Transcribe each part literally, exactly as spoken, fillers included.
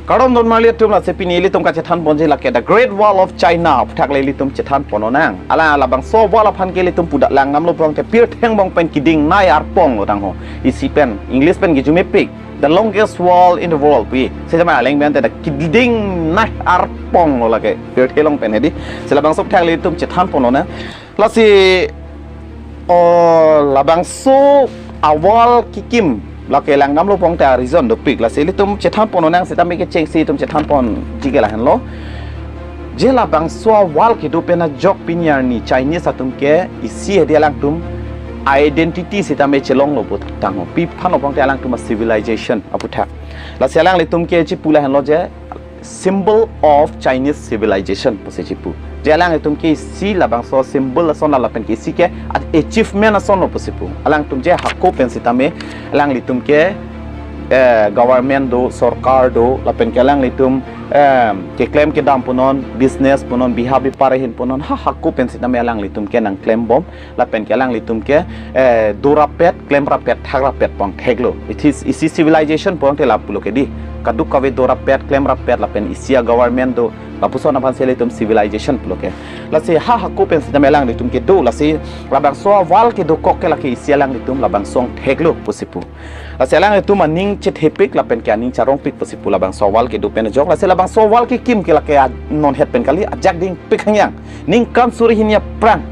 Kardom don marli atum, lasi pini ilitum kachethan ponji lake The Great Wall of China aphuthak le ilitum chethan pon lonang. Ala labangso wall aphan ke ilitum pudak langdamlo pulote pirthe angbong pen keding nei arpong lo tangho. Isi pen English pen kijumepik, the longest wall in the world pi. Sejama aleng pen te keding nei arpong lo lake. Pirthe along pen hedi. Si labangso aphuthak le ilitum chethan pon lonang. Lasi, o, labangso a-wall kekim lake langdamlo pulote a-reason dopik. Lasi ilitum chethan pon lonang sitame kechengsi itum chethan ponji ke lahenlo. Je labangso a-wall kedo pen ajok pini arni Chinese atum ke isi hedi alangtum identity sitame chelonglo pu tangho. Pi aphan pulote alangtum a-civilization aphuthak. Lasi alanglitum ke chipu lahenlo je symbol of Chinese civilization pusi chipu. Je alanglitum ke isi labangso symbol ason lapen ke isi ke achievement ason lo pusi pu. Alangtum je hako pen sitame alanglitum ke, eh, government do, sorkar do, lapen ke alanglitum, eh, keklem kedam punon, business punon, biha bepar ahin punon, ha hako pen sitame alanglitum ke nangklem bom, lapen ke alanglitum ke, eh, do rapet, klem rapet, thak rapet pon theklo. It is, isi civilization pulote lapulo ke di. Kadokave do rapet, klem rapet, lapen isi a-government do, lapuson aphan si ilitum civilization pulo ke. Lasi ha hako pen sitame alanglitum kedo, lasi labangso a-wall kedokok ke lake isi alanglitum labangso theklo pusi pu. Lasi alanglitum aning chethepik lapen ke aning charongpik pusi pu labangso a-wall kedo pen ajok. Lasi labangso a-wall kekim ke lake a-, non het pen kali, ajak dingpik hangyang. Ningkan suri hini aphrang,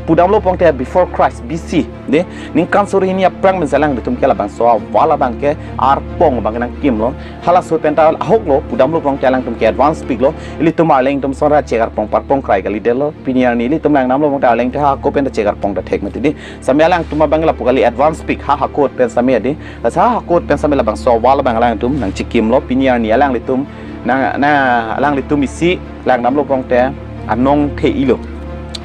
pudamlo pulote before Christ, B C, de, ningkan suri hini aphrang pen si alanglitum ke labangso a-wall abang ke arpong abang nangkimlo. Halaso pen ta ahok lo, pudamlo pulote alangtum ke advance pik lo. Ilitum arleng atum sonra chegar pong parpong krai kalidetlo. Pini arni ilitum langdamlo pulote arleng te hako pen ta chegar pong ta thek mati di. Sitame alangtum abang lapu kali advance pik ha hako pen sitame di. Lasi ha hako pen sitame labangso a-wall abang alangtum nangchekimlo. Pini arni alanglitum nang, na alanglitum isi langdamlo pulote anong the-ilo.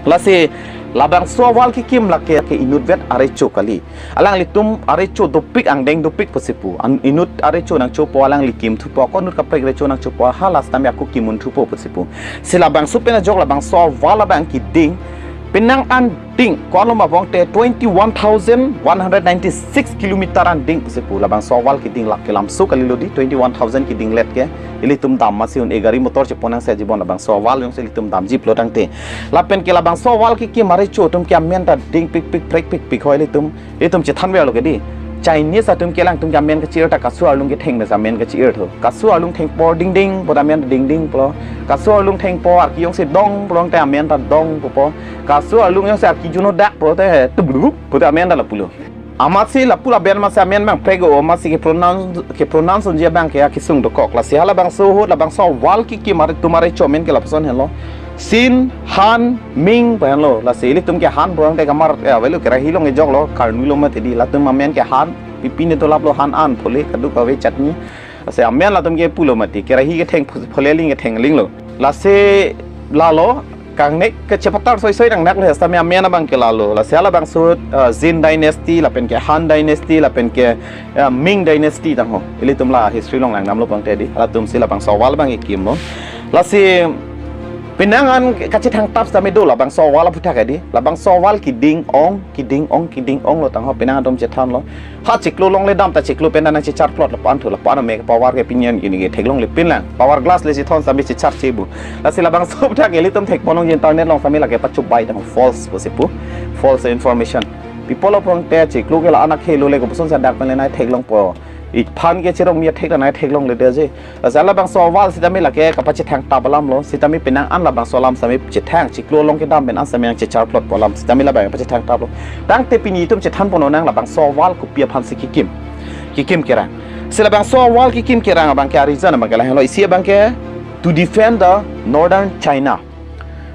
Lasi labangso a-wall kekim lake ke inutvet arecho kali. Alanglitum arecho dopik angdeng dopik pusi pu. An inut arecho nangchopo alangli kimthupo, ko inut kaprek recho nangchopo, ha last time ako kimunthupo pusi pu. Si labangso pen ajok labangso a-wall abang keding penang an ding, ko-an lo ma pulote twenty-one thousand one hundred ninety-six kilometer an ding pusi pu. Labangso a-wall keding lake lamso kalilo di, twenty-one thousand keding let ke. Ilitum dam masi un-e gari motor chepon nangji bon labangso a-wall jongsi ilitum damji pulo tangte. Lapen ke labangso a-wall kekim arecho atum ke amen ta dingpikpik prekpikpik ho ilitum. Ilitum chethanverlo ke di. Chinese atum ke alangtum ke amen kachi-ir ta kasu arlung ketheng mes amen kachi-ir tho. Kasu arlung thengpo dingding pu ta amen dingding pulo. Kasu arlung thengpo arki jongsi dong pulote amen ta dong pupo. Kasu arlung jongsi arki juno dak pulote tublup pu ta amen ta lapulo. Amatsi lapu laben amatsi amen abang prego amatsi ke pronounce, ke pronounce unji abang ke akesung dokok. Lasi halabangso ahut labangso a-wall kekim arecho atum arecho amen ke lapuson henlo. Shin, Han, Ming pu henlo. Lasi ilitum ke Han pu hangte kamar, eh, avelo kerahi along ejoklo, Karnu lo mati di. Latum amen ke Han, pipi ne dolaplo Han an phole, kadokave chutney. Lasi amen latum ke pulo mati, kerahi ketheng pho-, phole aling ketheng alinglo. Lasi lalo, kangnek kechepatar soisoi nang nak le sitame amen abang ke lalo. Lasi halabangso, eh, Jin Dynasty, lapen ke Han Dynasty, lapen ke, eh, Ming Dynasty tangho. Ilitum la history along langdamlo pulote di. Halatum si labangso a-wall abang kekimlo. Lasi penang an kachethangtap sitame do labangso a-wall aphuthak di. Labangso a-wall keding ong, keding ong, keding onglo tangho penang atum chethanlo. Ha chiklo longle dam ta chiklo pen ta nangchechar plot lapu-an thu lapu-an me power ke pinyan ini ke theklongle pinlang. Power glass le chethon sitame chechar chebu. Lasi labangso aphuthak ilitum thekpon longji internet along sitame lake pachubai tang false pusi pu. False information. People aphan te chiklo ke la anak helo le kopuson sa dak pen le nai theklongpo. Iphan ke cherong mi thek ta nai theklongledetji. Lasi halabangso a-wall sitame lake kapachethangtap alamlo, sitame penang an labangso alam sitame chethang, chiklo along kedam pen an sitame nangchechar plotpo alam, sitame labang kapachethangtaplo. Tangte pini itum chethan pon lonang labangso a-wall kopi aphan si kekim. Kekim kerang. Si labangso a-wall kekim kerang abang ke a-reason abang ke lahenlo, isi abang ke to defend the northern China.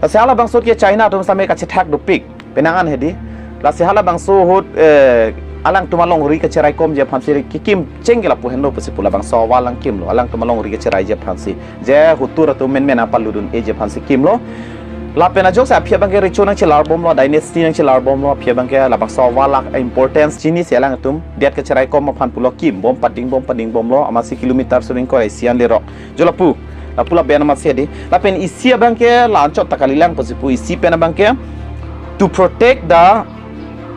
Lasi halabangso ke China atum sitame kachethak dopik. Penang an hedi. Lasi halabangso ahut, eh, alangtum alongri kacheraikomji aphan si kekim cheng ke lapu henlo pusi pu labangso a-wall nangkimlo. Alangtum alongri kacheraiji aphan si. Je hutur atum menmen apaludun-eji aphan si kimlo. Lapen ajok si aphi abang ke recho nangchelarbomlo, dynasty nangchelarbomlo, aphi abang ke labangso a-wall a-importance chini si alangtum det kacheraikom aphan pulo kimbom padingbom padingbomlo, amatsi kilometer suri ingkoi ra isi an lerok. Jo lapu, lapu laben amatsi di. Lapen isi abang ke la anchot ta kalilang pusi pu, isi pen abang ke to protect the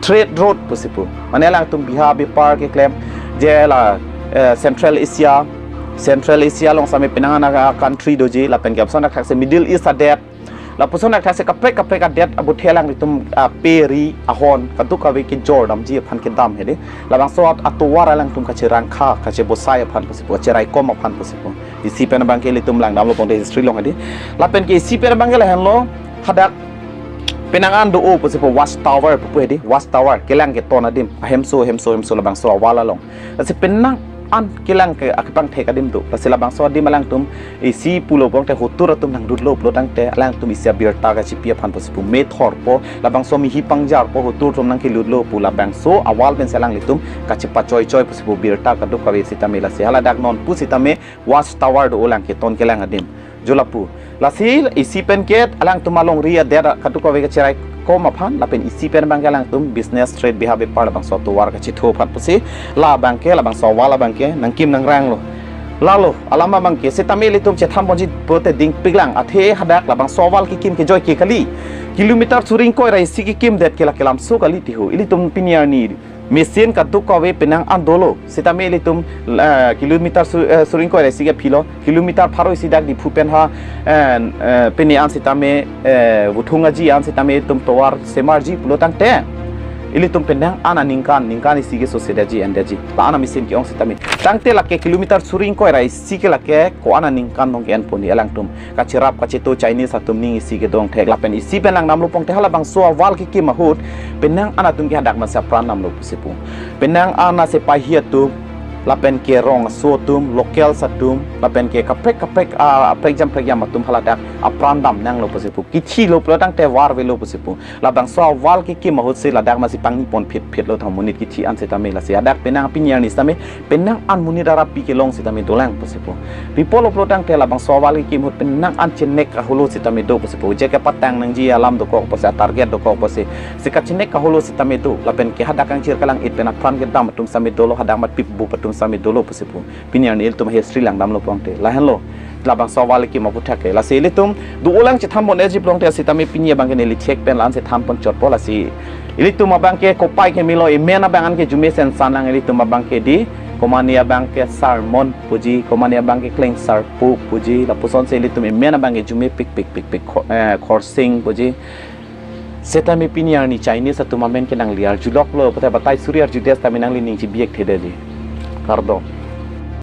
trade route pusi pu. Mane alangtum biha bepar keklem, je la, eh, Central Asia, Central Asia along sitame penang an a country doji, lapen ke lapuson athak si Middle East adet, lapuson athak si kaprek kaprek adet abuthe alanglitum, ah, pe ri ahon kadokave kejor damji aphan kedam hedi. Labangso at- atovar alangtum kachirangkha, kachebosai aphan pusi pu, kachiraikom aphan pusi pu. Isi pen abangke ilitum langdamlo pon te history along hedi. Lapen ke isi pen abangke lahenlo, hadak penang an do-o pusi pu, watch tower pupu hedi, watch tower, kelang keton adim, ahemso, hemso, hemso labangso awal along. Lasi penang an kelang ke akepangthek adim do. Lasi labangso adim alangtum isi pulo pon te hotur atum nangdutlo pulo tangte alangtum isi abirta kachipi aphan pusi pu, methor po, labangso mihi pangjar po, hotur atum nangkelutlo pu, labangso awal pensi alanglitum kachepachoi choi pusi pu birta kadokave sitame. Lasi haladak non pusitame watch tower do-o, lang keton kelang adim. Jo lapu. Lasi isi pen ke alangtum alongri adet kadokave kachiraikom aphan, lapen isi pen abangke alangtum business trade beha bepar labangso atovar kachitho aphan pusi, labangke labangso awal abangke nangkim nangranglo. Lalo, alam abangke sitame ilitum chethan ponji pulote dingpiklang, athe hadak labangso awal kekim kejoi ke kali. Kilometer suri ingkoi ra isi kekimdet ke lake lamso kali tiho. Ilitum pini arni machine kadokave penang an dolo. Sitame ilitum, eh, kilometer su-, eh, suri ingkoi ra isi ke philo, kilometer pharo isi dak Diphu pen ha, eh, eh, pini an sitame, eh, Vuthung Aji an sitame itum tovar semarji pulo tangte, ilitum penang an aningkan, ningkan isi ke sose daji, en daji. La an a machine ke-ong sitame. Tangte lake kilometer suri ingkoi ra isi ke lake ko-an aningkan nong ke-en pon hedi alangtum. Kachirap kachito Chinese atum ning isi kedong thek, lapen isi pen langdamlo pon te halabangso awal kekim ahut penang an atum ke hadak masi apran damlo pusi pu. Penang an asepai atum, lapen ke rong aso atum, locals atum, lapen ke kaprek kaprek, ah, prekjam prekjam atum haladak apran damnanglo pusi pu. Kithilo pulo tangte varvelo pusi pu. Labangso awal kekim ahut si ladak masi pangni pon phit phit lo tha monit kithi an sitame. Lasi hadak penang pini arni sitame penang an monit arapi kelong sitame dolang pusi pu. Pi apotlo pulo tangte labangso awal kekim ahut penang an chenek aholo sitame do pusi pu. Je kepatang nangji alam dokok pusi, target dokok pusi, si kachenek aholo sitame do. Lapen ke hadak kangchir kalang-it pen apran kedam atum sitame dolo, hadak mat pip bup atum sitame dolo pusi pu. Pini arni ilitum history langdamlo pon te lahenlo. Labangso awal kekim aphuthak ke. Lasi ilitum do-o lang chethan ponji pulo tangte sitame pini abangke neli thek pen la-an si than pon chotpo. Lasi ilitum abangke kopai kemelo, emen abang an ke arjume sensan lang, ilitum abangke di, komane abangke sermon puji, komane abangke klengsarpo puji, lapuson si ilitum emen abangke arjume pik pik pik pik kho-, eh, khorsing puji. Sitame pini arni Chinese atum amen ke nangli arjuloklo, pute batai suri arjudet tame nangli ning chibi-ek thedetji. Kardom.